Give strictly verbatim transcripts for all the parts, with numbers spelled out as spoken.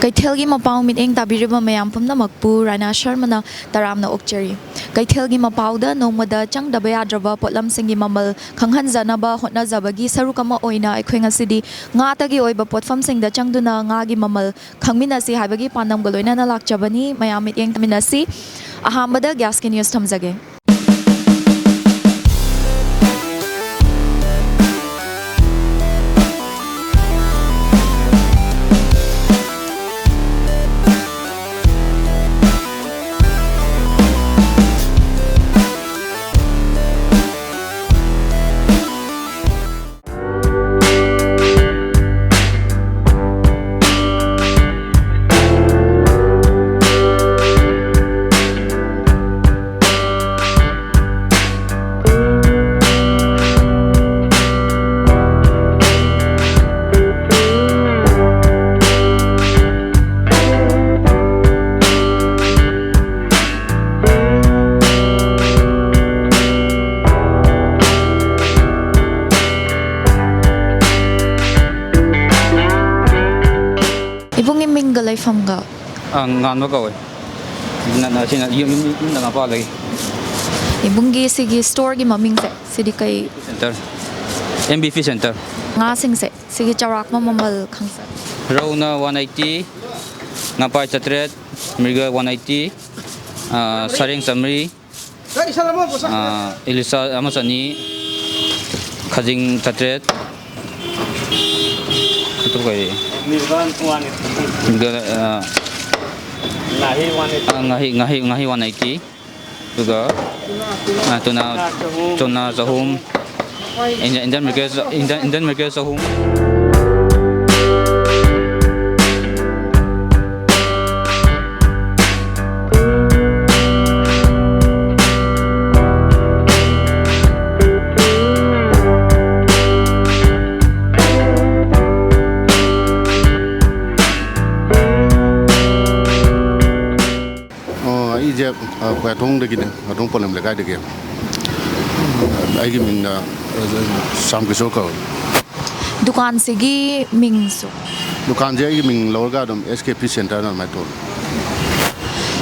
ꯀꯩꯊꯦꯜꯒꯤ ꯃꯄꯥꯎ ꯃꯤꯠꯌꯦꯡ ꯇꯥꯕꯤꯔꯤꯕ ꯃꯌꯥꯝ ꯄꯨꯝꯅꯃꯛꯄꯨ ꯔꯥꯏꯅꯥ ꯁꯔꯃꯅ ꯇꯔꯥꯝꯅ ꯑꯣꯛꯆꯔꯤ꯫ ꯀꯩꯊꯦꯜꯒꯤ ꯃꯄꯥꯎꯗ ꯅꯣꯡꯃꯗ ꯆꯪꯗꯕ ꯌꯥꯗ꯭ꯔꯕ ꯄꯣꯠꯂꯝꯁꯤꯡꯒꯤ ꯃꯃꯜ ꯈꯪꯍꯟꯖꯅꯕ ꯍꯣꯠꯅꯖꯕꯒꯤ ꯁꯔꯨꯛ ꯑꯃ ꯑꯣꯏꯅ ꯑꯩꯈꯣꯏ ꯉꯁꯤꯗꯤ ꯉꯥꯇꯒꯤ ꯑꯣꯏꯕ ꯄꯣꯠꯐꯝꯁꯤꯡꯗ ꯆꯪꯗꯨꯅ ꯉꯥꯒꯤ ꯃꯃꯜ ꯈꯪꯃꯤꯟꯅꯁꯤ ꯍꯥꯏꯕꯒꯤ ꯄꯥꯟꯗꯝꯒ ꯂꯣꯏꯅꯅ ꯂꯥꯛꯆꯕꯅꯤ꯫ ꯃꯌꯥꯝ ꯃꯤꯠꯌꯦꯡ ꯇꯥꯃꯤꯟꯅꯁꯤ꯫ ꯑꯍꯥꯟꯕꯗ ꯒ꯭ꯌꯥꯁꯀꯤ ꯅ꯭ꯌꯨꯁ ꯊꯝꯖꯒꯦ꯫ ꯏꯕꯨꯡꯒꯤ ꯃꯤꯡꯒ ꯂꯩꯐꯝꯒ? ꯑ, ꯉꯥꯟꯕ ꯀꯧꯋꯦ꯫ ꯅ-, ꯅ-, ꯁꯤꯅ ꯌꯨꯝ, ꯌꯨꯝ, ꯌꯨꯝꯗ ꯉꯥ ꯐꯥꯗꯒꯤ꯫ ꯏꯕꯨꯡꯒꯤ ꯁꯤꯒꯤ ꯁ꯭ꯇꯣꯔꯒꯤ ꯃꯃꯤꯡꯁꯦ, ꯁꯤꯗꯤ ꯀꯩ? Centre, M B fish centre. ꯉꯥꯁꯤꯡꯁꯦ, ꯁꯤꯒꯤ ꯆꯥꯎꯔꯥꯛꯄ ꯃꯃꯜ ꯈꯪꯖ- ꯔꯧꯅ ꯋꯥꯟ ꯑꯩꯠꯇꯤ, ꯉꯥꯄꯥꯏ ꯆꯥꯇ꯭ꯔꯦꯠ, ꯃꯤꯔꯒꯦꯜ ꯋꯥꯟ ꯑꯩꯠꯇꯤ, ꯑ, ꯁꯔꯦꯡ ꯆꯥꯃꯔꯤ, ꯑ, ꯏꯂꯤꯁꯥ ꯑꯃ ꯆꯅꯤ, ꯈꯖꯤꯡ ꯆꯥꯇ꯭ꯔꯦꯠ, ꯑꯇꯣꯞꯄ ꯀꯔꯤ? ꯃꯤꯔꯒꯦꯜ ꯋꯥꯟ ꯑꯩꯠꯇꯤ꯫ ꯃꯤꯔꯒꯦꯜ, ꯑ, ꯉꯥꯍꯩ ꯋꯥꯟ ꯑꯩꯠꯇꯤ꯫ ꯑ, ꯉꯥꯍꯩ, ꯉꯥꯍꯩ, ꯉꯥꯍꯩ ꯋꯥꯟ ꯑꯩꯠꯇꯤ꯫ ꯑꯗꯨꯒ, ꯑ, ꯇꯨꯅꯥ, ꯇꯨꯅꯥ ꯆꯍꯨꯝ꯫ ꯇꯨꯅꯥ ꯆꯍꯨꯝ꯫ ꯏꯟꯗꯤꯌꯟ, ꯏꯟꯗꯤꯌꯟ ꯃꯤꯔꯒꯦꯜ ꯆ-, ꯏꯟꯗꯤꯌꯟ, ꯏꯟꯗꯤꯌꯟ ꯃꯤꯔꯒꯦꯜ ꯆꯍꯨꯝ꯫ ꯑꯣ, ꯑꯩꯁꯦ, ꯑ, ꯀꯣꯌꯥꯊꯣꯡꯗꯒꯤꯅꯦ, ꯀꯣꯌꯥꯊꯣꯡ ꯄꯣꯂꯦꯝ ꯂꯩꯀꯥꯏꯗꯒꯤ꯫ ꯑꯩꯒꯤ ꯃꯤꯡꯅ, ꯑ, ꯁ꯭ꯌꯥꯝ ꯀꯤꯁꯣꯔ ꯀꯧꯏ꯫ ꯗꯨꯀꯥꯟꯁꯤꯒꯤ ꯃꯤꯡꯁꯨ? ꯗꯨꯀꯥꯟꯁꯦ ꯑꯩꯒꯤ ꯃꯤꯡ ꯂꯧꯔꯒ ꯑꯗꯨꯝ S K Fish Centerꯅ ꯑꯗꯨꯃꯥꯏꯅ ꯊꯣꯜꯂꯤ꯫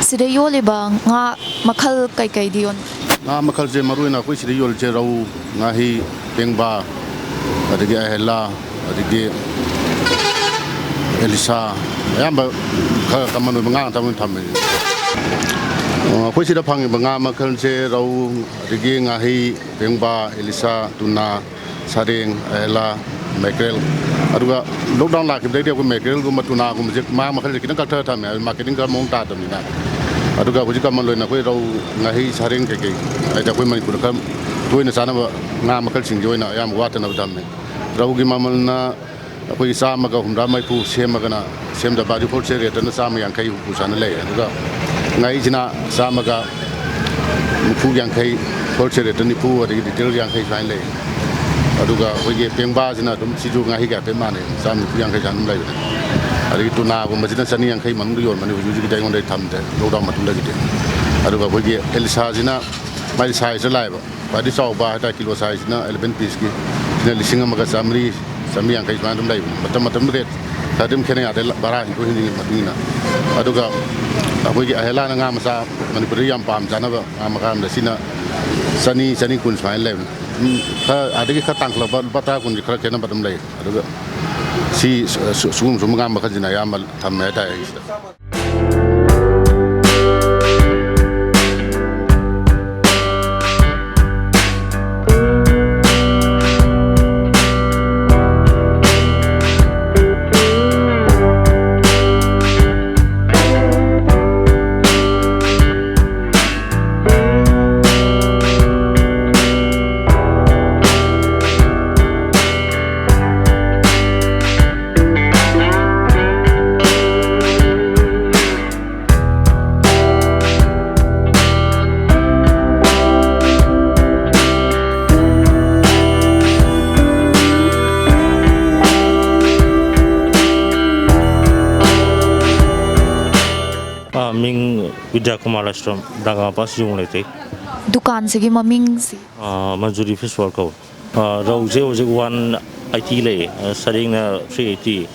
ꯁꯤꯗ ꯌꯣꯜꯂꯤꯕ ꯉꯥ ꯃꯈꯜ ꯀꯩꯀꯩꯗꯤ ꯌꯣꯟ? ꯉꯥ ꯃꯈꯜꯁꯦ ꯃꯔꯨ ꯑꯣꯏꯅ ꯑꯩꯈꯣꯏ ꯁꯤꯗ ꯌꯣꯜꯂꯤꯁꯦ ꯔꯧ, ꯉꯥꯍꯩ, ꯄꯦꯡꯕꯥ, ꯑꯗꯒꯤ ꯑꯍꯦꯂꯥ, ꯑꯗꯒꯤ ꯑꯦꯂꯤꯁꯥ, ꯑꯌꯥꯝꯕ ꯈꯔ ꯀꯃꯟ ꯑꯣꯏꯕ ꯉꯥ ꯉꯥꯛꯇ ꯑꯣꯏꯅ ꯊꯝꯃꯦ꯫ ꯑꯣ, ꯑꯩꯈꯣꯏ ꯁꯤꯗ ꯐꯪꯉꯤꯕ ꯉꯥ ꯃꯈꯜꯁꯦ ꯔꯧ, ꯑꯗꯒꯤ ꯉꯥꯍꯩ, ꯄꯦꯡꯕꯥ, ꯑꯦꯂꯤꯁꯥ, ꯇꯨꯅꯥ, ꯁꯔꯦꯡ, ꯑꯍꯦꯂꯥ, ꯃꯦꯀ꯭ꯔꯦꯜ꯫ ꯑꯗꯨꯒ lockdown ꯂꯥꯛꯈꯤꯕꯗꯩꯗꯤ ꯑꯩꯈꯣꯏ ꯃꯦꯀ꯭ꯔꯦꯜꯒꯨꯝꯕ, ꯇꯨꯅꯥꯒꯨꯝꯕꯁꯦ ꯃꯥ ꯃꯈꯜꯁꯦ ꯈꯤꯇꯪ ꯀꯛꯊꯔ ꯊꯝꯃꯦ, ꯍꯥꯏꯗꯤ marketing ꯈꯔ ꯃꯑꯣꯡ ꯇꯥꯗꯕꯅꯤꯅ꯫ ꯑꯗꯨꯒ ꯍꯧꯖꯤꯛ ꯀꯃꯟ ꯑꯣꯏꯅ ꯑꯩꯈꯣꯏ ꯔꯧ, ꯉꯥꯍꯩ, ꯁꯔꯦꯡ ꯀꯩꯀꯩ, ꯍꯥꯏꯗꯤ ꯑꯩꯈꯣꯏ ꯃꯅꯤꯄꯨꯔꯗ ꯈꯔ ꯇꯣꯏꯅ ꯆꯥꯅꯕ ꯉꯥ ꯃꯈꯜꯁꯤꯡꯁꯦ ꯑꯣꯏꯅ ꯑꯌꯥꯝꯕ ꯋꯥꯠꯇꯅꯕ ꯊꯝꯃꯦ꯫ ꯔꯧꯒꯤ ꯃꯃꯜꯅ ꯑꯩꯈꯣꯏꯒꯤ ꯆꯥꯝꯃꯒ ꯍꯨꯝꯗ꯭ꯔꯥ ꯃꯔꯤꯐꯨ ꯁꯦꯝꯃꯒꯅ, ꯁꯦꯝꯗꯕ ꯍꯥꯏꯗꯤ wholesale rateꯇꯅ ꯆꯥꯝꯃ ꯌꯥꯡꯈꯩ ꯍꯨꯝꯐꯨ ꯁꯨꯃꯥꯏꯅ ꯂꯩ꯫ ꯑꯗꯨꯒ ꯉꯥꯍꯩꯁꯤꯅ ꯆꯥꯝꯃꯒ ꯅꯤꯐꯨ ꯌꯥꯡꯈꯩ, wholesale rateꯇ ꯅꯤꯐꯨ, ꯑꯗꯒꯤ retail ꯌꯥꯡꯈꯩ ꯁꯨꯃꯥꯏꯅ ꯂꯩ꯫ ꯑꯗꯨꯒ ꯑꯩꯈꯣꯏꯒꯤ ꯄꯦꯡꯕꯥꯁꯤꯅ ꯑꯗꯨꯝ, ꯁꯤꯁꯨ ꯉꯥꯍꯩꯒ ꯍꯥꯏꯐꯦꯠ ꯃꯥꯟꯅꯩ, ꯆꯥꯝꯃ ꯅꯤꯐꯨ ꯌꯥꯡꯈꯩ ꯁꯨꯃꯥꯏꯅ ꯑꯗꯨꯝ ꯂꯩꯕꯅꯦ꯫ ꯑꯗꯒꯤ ꯇꯨꯅꯥꯒꯨꯝꯕꯁꯤꯅ ꯆꯅꯤ ꯌꯥꯡꯈꯩ ꯃꯅꯨꯡꯗ ꯌꯣꯟꯕꯅꯤ ꯍꯧꯖꯤꯛ ꯍꯧꯖꯤꯛꯀꯤꯗꯤ ꯑꯩꯉꯣꯟꯗ ꯊꯝꯗ꯭ꯔꯦ, lockdown ꯃꯇꯨꯡꯗꯒꯤꯗꯤ꯫ ꯑꯗꯨꯒ ꯑꯩꯈꯣꯏꯒꯤ ꯑꯦꯂꯤꯁꯥꯁꯤꯅ ꯃꯥꯒꯤ sizeꯇ ꯂꯥꯛꯑꯦꯕ꯫ ꯈ꯭ꯋꯥꯏꯗꯒꯤ ꯆꯥꯎꯕ ꯍꯥꯏꯇꯥꯔꯦ, ꯀꯤꯂꯣ sizeꯁꯤꯅ eleven pieceꯀꯤ, ꯁꯤꯅ ꯂꯤꯁꯤꯡ ꯑꯃꯒ ꯆꯥꯝꯃꯔꯤ, ꯆꯥꯝꯃꯔꯤ ꯌꯥꯡꯈꯩ ꯁꯨꯃꯥꯏꯅ ꯑꯗꯨꯝ ꯂꯩꯕꯅꯤ꯫ ꯃꯇꯝ ꯃꯇꯝꯗ rate ꯈꯔ ꯑꯗꯨꯝ ꯈꯦꯠꯅꯩ, ꯑꯗꯩ ꯚꯔꯥ ꯍꯦꯟꯗꯣꯛ ꯍꯦꯟꯖꯤꯟꯒꯤ ꯃꯇꯨꯡ ꯏꯟꯅ꯫ ꯑꯗꯨꯒ ꯑꯩꯈꯣꯏꯒꯤ ꯑꯍꯦꯂꯥꯅ ꯉꯥ ꯃꯆꯥ, ꯃꯅꯤꯄꯨꯔꯗ ꯌꯥꯝ ꯄꯥꯝ ꯆꯥꯅꯕ ꯉꯥ ꯃꯈꯜ ꯑꯃꯗ, ꯁꯤꯅ ꯆꯅꯤ, ꯆꯅꯤ ꯀꯨꯟ ꯁꯨꯃꯥꯏꯅ ꯂꯩꯕꯅꯤ꯫ ꯎꯝ, ꯈꯔ ꯑꯗꯒꯤ ꯈꯔ ꯇꯥꯡꯈꯠꯂꯛꯄ, ꯂꯨꯄꯥ ꯇꯔꯥ ꯀꯨꯟꯒꯤ ꯈꯔ ꯈꯦꯠꯅꯕ ꯑꯗꯨꯝ ꯂꯩ꯫ ꯑꯗꯨꯒ ꯁꯤ, ꯁꯨꯒꯨꯝ ꯁꯨꯒꯨꯝꯕ ꯉꯥ ꯃꯈꯜꯁꯤꯅ ꯑꯌꯥꯝꯕ ꯊꯝꯃꯦ ꯍꯥꯏꯇꯥꯔꯦ ꯑꯩꯒꯤꯁꯤꯗ꯫ ꯑꯥ, ꯃꯤꯡ ꯕꯤꯗ꯭ꯌꯥ ꯀꯨꯃꯥꯔ ꯂꯥꯏꯁ꯭ꯔꯝ, ꯗꯥꯡꯒꯥꯃꯄꯥꯜ ꯁꯤꯌꯣꯡ ꯂꯩꯇꯩ꯫ ꯗꯨꯀꯥꯟꯁꯤꯒꯤ ꯃꯃꯤꯡꯁꯤ? ꯑꯥ, ꯃꯟꯖꯨꯔꯤ Fish World ꯀꯧꯏ꯫ ꯑꯥ, ꯔꯧꯁꯦ ꯍꯧꯖꯤꯛ one eighty ꯂꯩꯌꯦ, ꯑꯥ, ꯁꯔꯦꯡꯅ three eighty꯫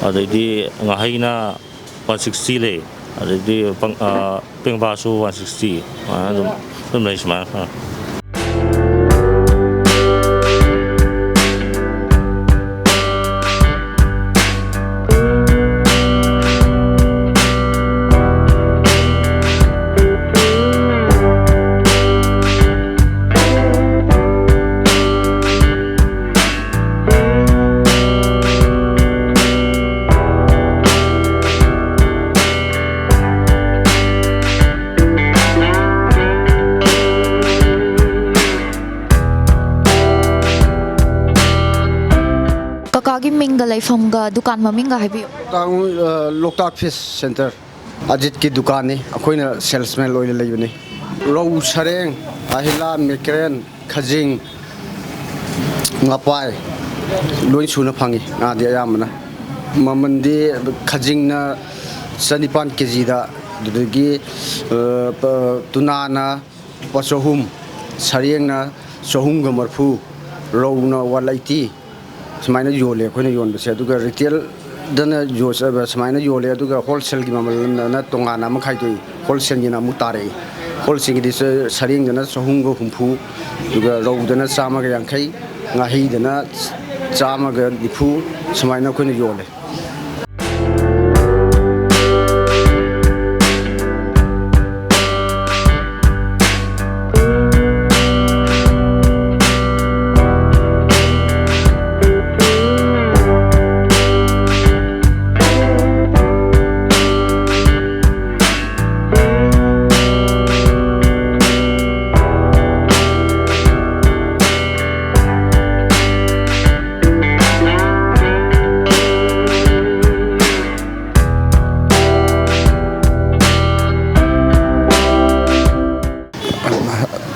ꯑꯗꯩꯗꯤ ꯉꯥꯍꯩꯅ ꯋꯥꯟ ꯁꯤꯛꯁꯇꯤ ꯂꯩ꯫ ꯑꯗꯩꯗꯤ ꯄꯪ-, ꯑ, ꯄꯦꯡꯕꯥꯁꯨ ꯋꯥꯟ ꯁꯤꯛꯁꯇꯤ꯫ ꯑꯗꯨꯃꯥꯏꯅ ꯑꯗꯨꯝ, ꯑꯗꯨꯝ ꯂꯩ ꯁꯨꯃꯥꯏꯅ꯫ ꯑ꯫ ꯀꯀꯥꯒꯤ ꯃꯤꯡꯒ ꯂꯩꯐꯝꯒ ꯗꯨꯀꯥꯟ ꯃꯃꯤꯡꯒ ꯍꯥꯏꯕꯤꯌꯨ꯫ ꯇꯥꯡ-, ꯑ, ꯂꯣꯛꯇꯥꯛ ꯐꯤꯁ ꯁꯦꯟꯇꯔ꯫ ꯑꯖꯤꯠꯀꯤ ꯗꯨꯀꯥꯟꯅꯤ꯫ ꯑꯩꯈꯣꯏꯅ ꯁꯦꯜꯁꯃꯦꯟ ꯑꯣꯏꯅ ꯂꯩꯕꯅꯤ꯫ ꯔꯧ, ꯁꯔꯦꯡ, ꯑꯍꯤꯂꯥ, ꯃꯦꯀ꯭ꯔꯦꯟ, ꯈꯖꯤꯡ, ꯉꯥꯄꯥꯏ ꯂꯣꯏ ꯁꯨꯅ ꯐꯪꯉꯤ꯫ ꯉꯥꯗꯤ ꯑꯌꯥꯝꯕꯅ ꯃꯃꯜꯗꯤ ꯈꯖꯤꯡꯅ ꯆꯅꯤꯄꯥꯟ ꯀꯦ ꯖꯤꯗ, ꯑꯗꯨꯗꯒꯤ, ꯑ, ꯄ-, ꯇꯨꯅꯥꯅ ꯂꯨꯄꯥ ꯆꯍꯨꯝ, ꯁꯔꯦꯡꯅ ꯆꯍꯨꯝꯒ ꯃꯔꯤꯐꯨ, ꯔꯧꯅ ꯋꯥꯟ ꯑꯩꯠꯇꯤ꯫ ꯁꯨꯃꯥꯏꯅ ꯌꯣꯜꯂꯦ ꯑꯩꯈꯣꯏꯅ ꯌꯣꯟꯕꯁꯦ꯫ ꯑꯗꯨꯒ ꯔꯤꯇꯦꯜꯗꯅ ꯌꯣ-, ꯁꯨꯃꯥꯏꯅ ꯌꯣꯜꯂꯦ꯫ ꯑꯗꯨꯒ ꯍꯣꯜꯁꯦꯜꯒꯤ ꯃꯃꯜꯅ ꯇꯣꯉꯥꯟꯅ ꯑꯃ ꯈꯥꯏꯗꯣꯛꯏ꯫ ꯍꯣꯜꯁꯦꯜꯒꯤꯅ ꯑꯃꯨꯛ ꯇꯥꯔꯛꯏ꯫ ꯍꯣꯜꯁꯦꯜꯒꯤꯗꯤ ꯁ-, ꯁꯔꯦꯡꯗꯅ ꯆꯍꯨꯝꯒ ꯍꯨꯝꯐꯨ, ꯑꯗꯨꯒ ꯔꯧꯗꯅ ꯆꯥꯝꯃꯒ ꯌꯥꯡꯈꯩ, ꯉꯥꯍꯩꯗꯅ ꯆꯥꯝꯃꯒ ꯅꯤꯐꯨ, ꯁꯨꯃꯥꯏꯅ ꯑꯩꯈꯣꯏꯅ ꯌꯣꯜꯂꯦ꯫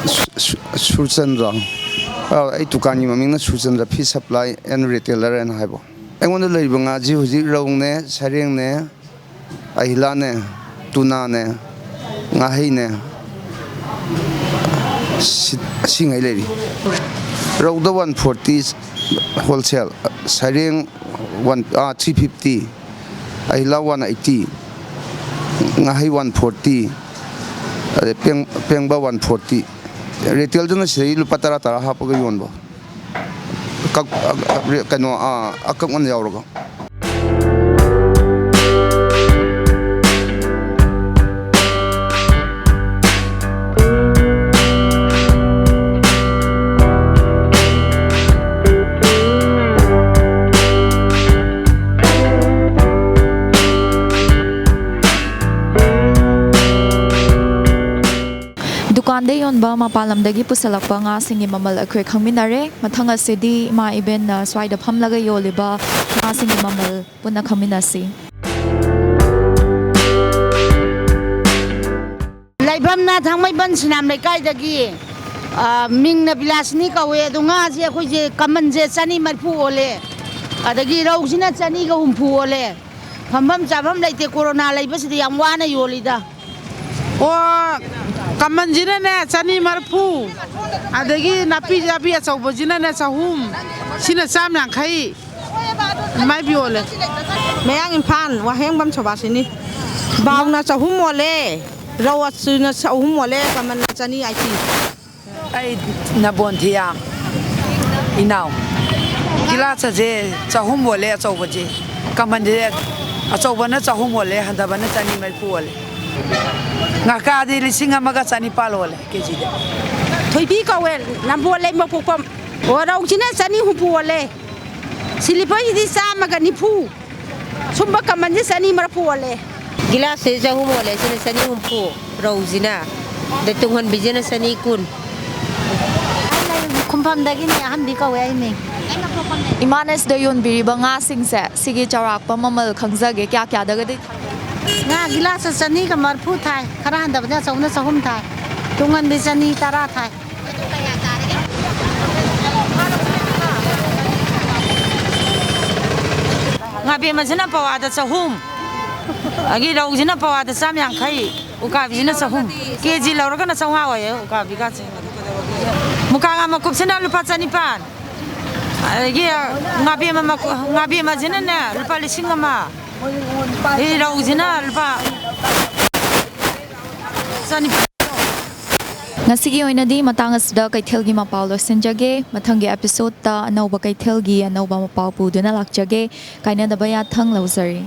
ꯁꯨ-, ꯁꯨ-, ꯁꯨꯔꯆꯟꯗ꯭ꯔꯣ? ꯑꯥ, ꯑꯩ ꯗꯨꯀꯥꯟꯒꯤ ꯃꯃꯤꯡꯅ Surchandra fees supply and retailer ꯍꯥꯏꯅ ꯍꯥꯏꯕ꯫ ꯑꯩꯉꯣꯟꯗ ꯂꯩꯔꯤꯕ ꯉꯥꯁꯤ ꯍꯧꯖꯤꯛ ꯔꯧꯅꯦ, ꯁꯔꯦꯡꯅꯦ, ꯑꯍꯤꯂꯥꯅꯦ, ꯇꯨꯅꯥꯅꯦ, ꯉꯥꯍꯩꯅꯦ, ꯁꯤ-, ꯁꯤꯉꯩ ꯂꯩꯔꯤ꯫ ꯔꯧꯗ ꯋꯥꯟ ꯐꯣꯔꯇꯤ ꯍꯣꯜꯁꯦꯜ, ꯁꯔꯦꯡ ꯋꯥꯟ, ꯑꯥ, ꯊ꯭ꯔꯤ ꯐꯤꯐꯇꯤ, ꯑꯍꯤꯂꯥ ꯋꯥꯟ ꯑꯩꯠꯇꯤ, ꯉꯥꯍꯩ ꯋꯥꯟ ꯐꯣꯔꯇꯤ, ꯑꯗꯩ ꯄꯦꯡ-, ꯄꯦꯡꯕ ꯋꯥꯟ ꯐꯣꯔꯇꯤ꯫ ꯔꯤꯇꯦꯜꯗꯅ ꯁꯤꯗꯩ ꯂꯨꯄꯥ ꯇꯔꯥ ꯇꯔꯥ ꯍꯥꯞꯄꯒ ꯌꯣꯟꯕ꯫ ꯀꯛ-, ꯑ-, ꯑ-, ꯀꯩꯅꯣ, ꯑꯥ, ꯑꯀꯛꯅꯅ ꯌꯥꯎꯔꯒ꯫ ꯗꯨꯀꯥꯟꯗ ꯌꯣꯟꯕ ꯃꯄꯥꯟ ꯂꯝꯗꯒꯤ ꯄꯨꯁꯤꯜꯂꯛꯄ ꯉꯥꯁꯤꯡꯒꯤ ꯃꯃꯜ ꯑꯩꯈꯣꯏ ꯈꯪꯃꯤꯟꯅꯔꯦ꯫ ꯃꯊꯪ ꯑꯁꯤꯗꯤ ꯏꯃꯥ ꯏꯕꯦꯟꯅ ꯁ꯭ꯋꯥꯏꯗ ꯐꯝꯂꯒ ꯌꯣꯜꯂꯤꯕ ꯉꯥꯁꯤꯡꯒꯤ ꯃꯃꯜ ꯄꯨꯟꯅ ꯈꯪꯃꯤꯟꯅꯁꯤ꯫ ꯂꯩꯐꯝꯅ ꯊꯥꯡꯃꯩꯕꯟ ꯁꯤꯅꯥꯝ ꯂꯩꯀꯥꯏꯗꯒꯤ, ꯑ, ꯃꯤꯡꯅ ꯕꯤꯂꯥꯁꯤꯅꯤ ꯀꯧꯋꯦ꯫ ꯑꯗꯣ ꯉꯥꯁꯦ ꯑꯩꯈꯣꯏꯁꯦ ꯀꯃꯟꯁꯦ ꯆꯅꯤ ꯃꯔꯤꯐꯨ ꯑꯣꯜꯂꯦ, ꯑꯗꯒꯤ ꯔꯧꯁꯤꯅ ꯆꯅꯤꯒ ꯍꯨꯝꯐꯨ ꯑꯣꯜꯂꯦ꯫ ꯐꯝꯐꯝ ꯆꯥꯐꯝ ꯂꯩꯇꯦ, ꯀꯣꯔꯣꯅꯥ ꯂꯩꯕꯁꯤꯗ ꯌꯥꯝ ꯋꯥꯅ ꯌꯣꯜꯂꯤꯗ꯫ ꯑꯣ, ꯀꯃꯟꯁꯤꯅꯅꯦ ꯆꯅꯤ ꯃꯔꯤꯐꯨ, ꯑꯗꯒꯤ ꯅꯥꯄꯤ ꯆꯥꯕꯤ ꯑꯆꯧꯕꯁꯤꯅꯅꯦ ꯆꯍꯨꯝ, ꯁꯤꯅ ꯆꯥꯝ ꯌꯥꯡꯈꯩ꯫ ꯑꯗꯨꯃꯥꯏꯅ ꯌꯣꯜꯂꯦ꯫ ꯃꯌꯥꯡ ꯏꯝꯐꯥꯜ ꯋꯥꯍꯦꯡꯕꯝ ꯁꯣꯕꯥꯁꯤꯅꯤ꯫ ꯕꯥꯎꯅ ꯆꯍꯨꯝ ꯑꯣꯜꯂꯦ, ꯔꯧ ꯑꯁꯤꯅ ꯆꯍꯨꯝ ꯑꯣꯜꯂꯦ, ꯀꯃꯟꯅ ꯆꯅꯤ ꯑꯥꯏꯇꯤ꯫ ꯑꯩ ꯅꯕꯣꯟ ꯊꯤꯌꯥꯝ ꯏꯅꯥꯎ꯫ ꯒꯤꯂꯥꯁ ꯑꯁꯦ ꯆꯍꯨꯝ ꯑꯣꯜꯂꯦ ꯑꯆꯧꯕꯁꯦ꯫ ꯀꯃꯟꯁꯦ ꯑꯆꯧꯕꯅ ꯆꯍꯨꯝ ꯑꯣꯜꯂꯦ, ꯍꯟꯊꯕꯅ ꯆꯅꯤ ꯃꯔꯤꯐꯨ ꯑꯣꯜꯂꯦ꯫ ꯉꯥꯀꯥꯗꯤ ꯂꯤꯁꯤꯡ ꯑꯃꯒ ꯆꯅꯤꯄꯥꯜ ꯑꯣꯜꯂꯦ ꯀꯦꯖꯤꯗ꯫ ꯊꯣꯏꯕꯤ ꯀꯧꯋꯦ, ꯅꯝꯕꯣꯜ ꯂꯩꯃꯄꯣꯛꯄꯝ꯫ ꯑꯣ, ꯔꯧꯁꯤꯅ ꯆꯅꯤ ꯍꯨꯝꯐꯨ ꯑꯣꯜꯂꯦ꯫ ꯁꯤꯂꯤꯕꯔꯁꯤꯗꯤ ꯆꯥꯝꯃꯒ ꯅꯤꯐꯨ꯫ ꯁꯨꯝꯕ ꯀꯃꯟꯁꯦ ꯆꯅꯤ ꯃꯔꯤꯐꯨ ꯑꯣꯜꯂꯦ꯫ ꯒꯤꯂꯥꯁꯁꯦ ꯆꯍꯨꯝ ꯑꯣꯜꯂꯦ, ꯁꯤꯅ ꯆꯅꯤ ꯍꯨꯝꯐꯨ꯫ ꯔꯧꯁꯤꯅ, ꯑꯗꯩ ꯇꯨꯡꯍꯟꯕꯤꯁꯤꯅ ꯆꯅꯤ ꯀꯨꯟ꯫ ꯈꯨꯝꯐꯝꯗꯒꯤꯅꯦ, ꯑꯍꯟꯕꯤ ꯀꯧꯋꯦ ꯑꯩ ꯃꯤꯡ꯫ ꯏꯃꯥꯅ ꯁꯤꯗ ꯌꯣꯟꯕꯤꯔꯤꯕ ꯉꯥꯁꯤꯡꯁꯦ, ꯁꯤꯒꯤ ꯆꯥꯎꯔꯥꯛꯄ ꯃꯃꯜ ꯈꯪꯖꯒꯦ, ꯀꯌꯥ ꯀꯌꯥꯗꯒꯗꯤ ꯊꯥꯗꯣꯏꯅꯣ? ꯉꯥ ꯒꯤꯂꯥꯁꯁꯦ ꯆꯅꯤꯒ ꯃꯔꯤꯐꯨ ꯊꯥꯏ, ꯈꯔ ꯍꯟꯊꯕꯗ ꯑꯆꯧꯕꯅ ꯆꯍꯨꯝ ꯊꯥꯏ, ꯇꯨꯡꯍꯟꯕꯤ ꯆꯅꯤ ꯇꯔꯥ ꯊꯥꯏ꯫ ꯉꯥꯕꯦꯝꯃꯁꯤꯅ ꯄꯋꯥꯗ ꯆꯍꯨꯝ, ꯑꯗꯒꯤ ꯔꯧꯁꯤꯅ ꯄꯋꯥꯗ ꯆꯥꯝ ꯌꯥꯡꯈꯩ, ꯎꯀꯥꯕꯤꯁꯤꯅ ꯆꯍꯨꯝ꯫ ꯀꯦꯖꯤ ꯂꯧꯔꯒꯅ ꯆꯥꯝꯃꯉꯥ ꯑꯣꯏꯌꯦ ꯎꯀꯥꯕꯤꯒꯁꯦ꯫ ꯃꯨꯀꯥ ꯉꯥ ꯃꯀꯨꯞꯁꯤꯅ ꯂꯨꯄꯥ ꯆꯅꯤꯄꯥꯟ꯫ ꯑꯗꯒꯤ ꯉꯥꯕꯦꯝꯃ ꯃꯀꯨ-, ꯉꯥꯕꯦꯝꯃꯁꯤꯅꯅꯦ ꯂꯨꯄꯥ ꯂꯤꯁꯤꯡ ꯑꯃ, ꯑꯗꯩ ꯔꯧꯁꯤꯅ ꯂꯨꯄꯥ ꯆꯅꯤꯄꯥꯟ꯫ ꯉꯁꯤꯒꯤ ꯑꯣꯏꯅꯗꯤ ꯃꯇꯥꯡ ꯑꯁꯤꯗ ꯀꯩꯊꯦꯜꯒꯤ ꯃꯄꯥꯎ ꯂꯣꯏꯁꯤꯟꯖꯒꯦ꯫ ꯃꯊꯪꯒꯤ episode ꯇ ꯑꯅꯧꯕ ꯀꯩꯊꯦꯜꯒꯤ ꯑꯅꯧꯕ ꯃꯄꯥꯎ ꯄꯨꯗꯨꯅ ꯂꯥꯛꯆꯒꯦ꯫ ꯀꯥꯏꯅꯗꯕ ꯌꯥꯊꯪ ꯂꯧꯖꯔꯤ꯫